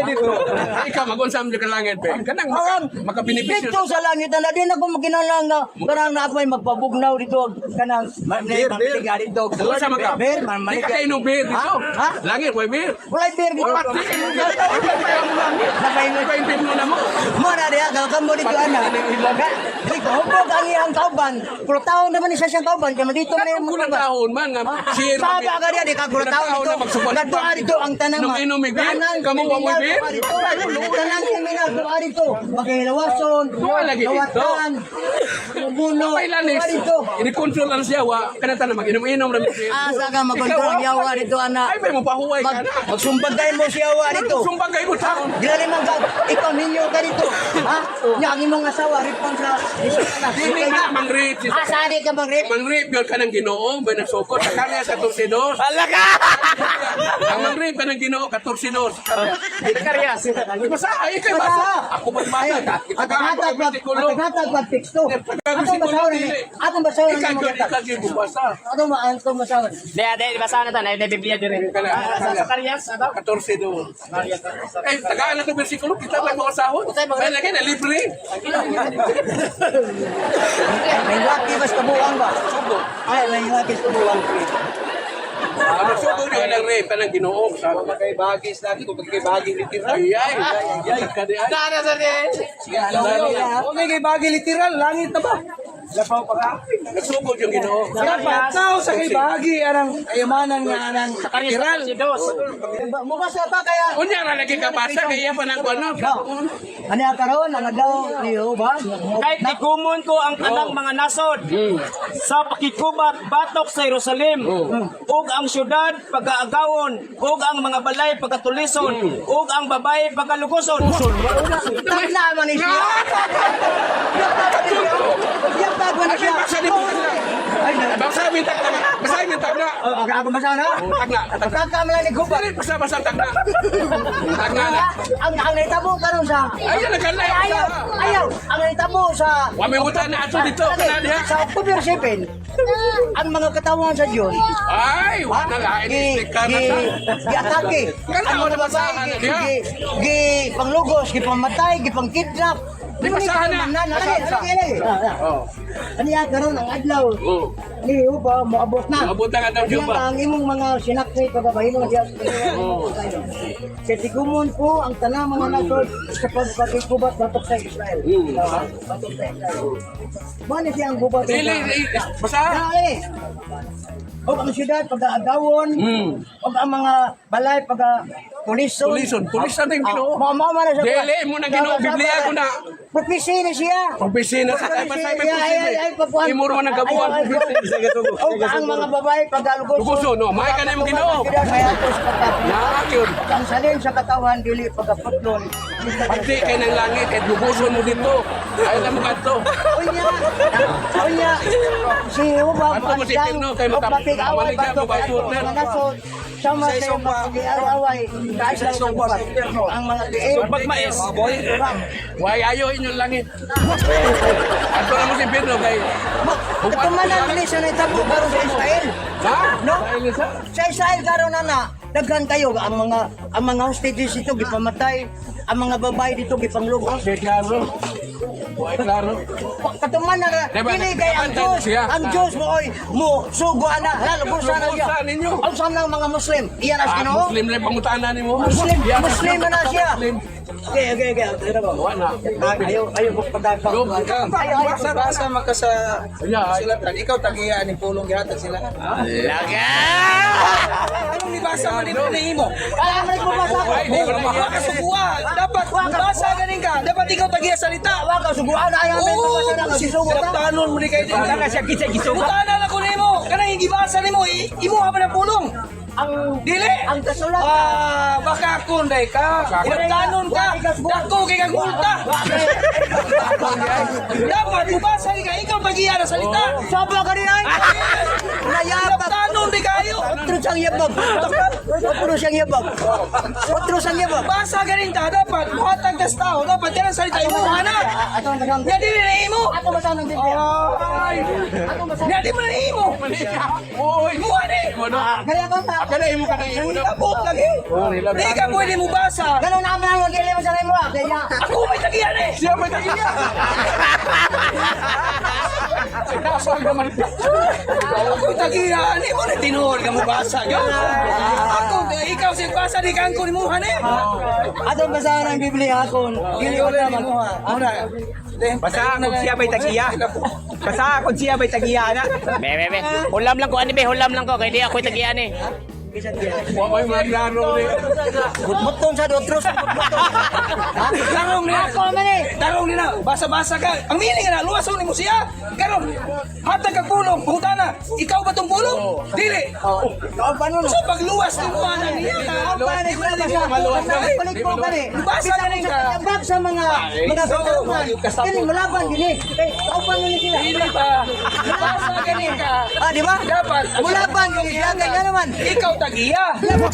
Dito. Ikaw mag-unsam ka langit be. Kanang maka, makabenepisyo. Dito sa langit na din ako magkinalang nga kanang na ako ay magpabugnaw dito kanang Beer, beer. dito. Unsa man ka? Beer, man Di ka kayo nung beer dito. Ha? Langit way beer. Walay beer dito. Pati. Napay Iba yung na mo. Mo na diha ka mo dito ana. Di ko hubog ang iyang kauban. Pero taon naman isa siyang kauban kay dito man Kanang yung kulang taon man nga share. Saba ka diha di ka kulang taon dito. Nagduha dito ang tanang Nung inom mig beer, kamo wa moy beer. Tanang kriminal duha dito. Makihilawason, Duha lagi dito. lawatan, buno. May lanis. Duha dito. Ini-control lang siya wa kanang tanan mag-inom-inom ra beer. Asa ka makontrol ang yawa dito ana. Ay may mo pahuway ka Mag, na. magsumbag kayo mo siya yawa dito. Sumbang kayo mo taon. Gilali man ka, ikaw ninyo ka dito. Ha? Nya ang imong asawa ripon sa Dili ka mang-rape. Asa di ka mang rip? Mang-rape yun ka ng Ginoo, ba nagsukot sa kanya sa 14. Hala ka! Ang mang-rape ka ng Ginoo 14. Karias. Basa ay kay basa. Ako ba basa? Ataghatag pa, ataghatag pa teksto. Atong basahon ni, atong basahon ni Ikaw mga gyud, ikaw gyud basa. Atong ma atong basahon. Di, di, basa na to. Na Biblia dire. Sa Karias, ano? 14 do. Eh, tagaan na itong bersikulo, kita pa mga sahod. Ay, lagi na, libre. May laki mas kabuang ba? Sugo. Ay, may laki sa kabuang. Ah, magsugo niyo ng rape ka ng Ginoo. Sabi ko. Kay bagis lagi kung kay bagi literal. Ay, ay, ay, ay, kadi ay. Dara sa di. Okay kay bagi literal, langit na ba? Lapaw pa ka. Nagsugod yung Ginoo. Dapat tao sa kay bagi anang kayamanan nga anang Karias, literal. 14. Mubasa pa kaya. Unya ra lagi ka basa kay iya pa nang kuno. Ano ang karon ang adlaw ni ba? Kahit ikumon ko ang tanang mga nasod sa pakikubat batok sa Jerusalem ug ang syudad pagaagawon ug ang mga balay pagatulison ug ang babae pagalugoson. Tagna man ni siya. Yapag man Ay, siya. basa ni mo tagna. Ay, Basa mi tagna. Basa mi tagna. ako basa na. Tagna. Pagkaka man ni gubat. Dili basa basa tagna. Tagna na. Ang nahitabo karon sa Ay, nagkalay. Ayaw, ayaw, ang nahitabo sa Wa may utan na ato dito kana diha. Sa October 7, ang mga katawan sa Diyos Ay, wa na lain gi ka na gi ta. giatake. Kana Ang ako mga na babae basahan gi, na diha. gi, gi panglugos, gi pamatay, gi pangkidnap. Di basahan na. Ano Basa, ano Oh. Ano yan karon ang adlaw Oh. ni Uba moabot na. Moabot na nga daw, Diyan Juba. ang imong mga sinakay pagkabahino diyan. Sa tigumon po ang tanang mga nasod sa pagpagkubat batok sa Israel. Batok sa Israel. Mao ni siya ang gubat. Dili, basa. Dali. O ang syudad pag-aagawon, o ang mga balay pag tulison. Tulison, tulisan na yung Ginoo. Mao mao man na siya. Dili mo na Ginoo, Biblia ko na. Prophecy ni siya. Prophecy na sa kay basa may Ay, ay, ay, pagkuhan. Imuro man ang gabuan. Ay, ay, O ang mga babae pag-alugoson. Lugoson, no. Maay ka na imong Ginoo. Na yun. Ang salin sa katawan dili pagkaputlon. Pati kay ng langit at luguson mo dito. Ay alam mo kadto. Unya, unya, si Uba, Ato mo si Pirno, kay mapig-away maligya bato mo ba, partner? mga nasod, sama sa Isa-isong pa. mapag-away, Isa-isong pa sa impyerno. Ang mga tiil. Sumbag mais. Why ayo inyong langit. Ato na mo si Pirno kay Katumanan ni siya nahitabo karon sa Israel. Ha? No? Dahil sa Sa Israel karon na na, daghan kayo ang mga hostages dito gipamatay, ang mga babae dito gipanglugos. Why klaro. Why klaro. Katumanan na Diba, dili kay ang nagkabantay Diyos, siya. ang Diyos mo oy mo sugo ana, lugusan na siya. Lugusan ninyo. Ang sa mga Muslim, iyan as Ah, Ginoo. Muslim lang pangutana nimo. Muslim, Yeah, Muslim na siya. Muslim. Okay. Ano ba? Wa na. Ayaw, ayaw ko pagkaka. Yo, Ayaw, ayaw. Basa basa man ka sa Yeah, ay. sulatan. Ikaw tagiya ni pulong gihatag sila. Anong nibasa man nimo na imo? Ay, ang nagbabasa ako. Ay, di ko na Wa ka sugua. Dapat basa ganin ka. Dapat ikaw tagiya salita. Wa ka suguan ay ang nagbabasa na kasi sugo ta. Sinaptanon mo ni kay Wala ka siya kitsa gisugo. Butanan ako nimo. Kanang gibasa nimo, imo ha man ang pulong. Ang Dili. ang kasulatan. Ah, baka kunday ka. Inaptanon ka. Dako kay kang multa. Dapat mubasa ni ka ikaw tagiya na salita. Sobra ka rin ay. Nayabag. Inaptanon di kayo. Otro siyang yabag. Otro siyang yabag. Otro siyang yabag. Basa ganin ta dapat muhatag tas tao dapat kanang salita imo ana. Ato ang kasang. Nya dili na imo. Ato masahan ng Biblia. Ay. Ato masahan. Nya di mo na imo. Oy. Imo ani. Mo na. Kaya ko ta. Kada imo ka nang imo. Hilabot lagi. Di ka pwede mo basa. Ganun na ang dili mo sa imo. Kaya Ako may tagiya eh. Siya may tagiya. Sinasang naman. Ako may tagiya. Ani mo na tinuod ka mo basa. Gyud. Ako ikaw si basa di ka angko nimuha ni. atong basahan ang Biblia akon. Dili ko Dili tama. nimuha. Muna. Basta kung siya may tagiya. Basta kung siya may tagiya na. Be, be, be. Hulam lang ko, ani be, hulam lang ko. Kaya di ako'y tagian eh. Wa may mga klaro ni. Gutmuton sa dotros. Tarong nila. Ako man eh. Tarong nila. Basa-basa ka. Ang meaning na luwason nimo siya. Karon hatag kag pulong, pangutana. Ikaw ba tong pulong? Dili. Oh, paano no? So pagluwas nimo ana niya. Ang paano ko Maluwas na. Balik ko kani. Basa na rin ka. Bab sa mga mga so, katarungan. Kini mulaban gini. Kay kaupan ni sila. Dili ba? Basa gani ka. Ah, di ba? Dapat. Mulaban gini sila kay nga naman. Ikaw tagiya. Laban.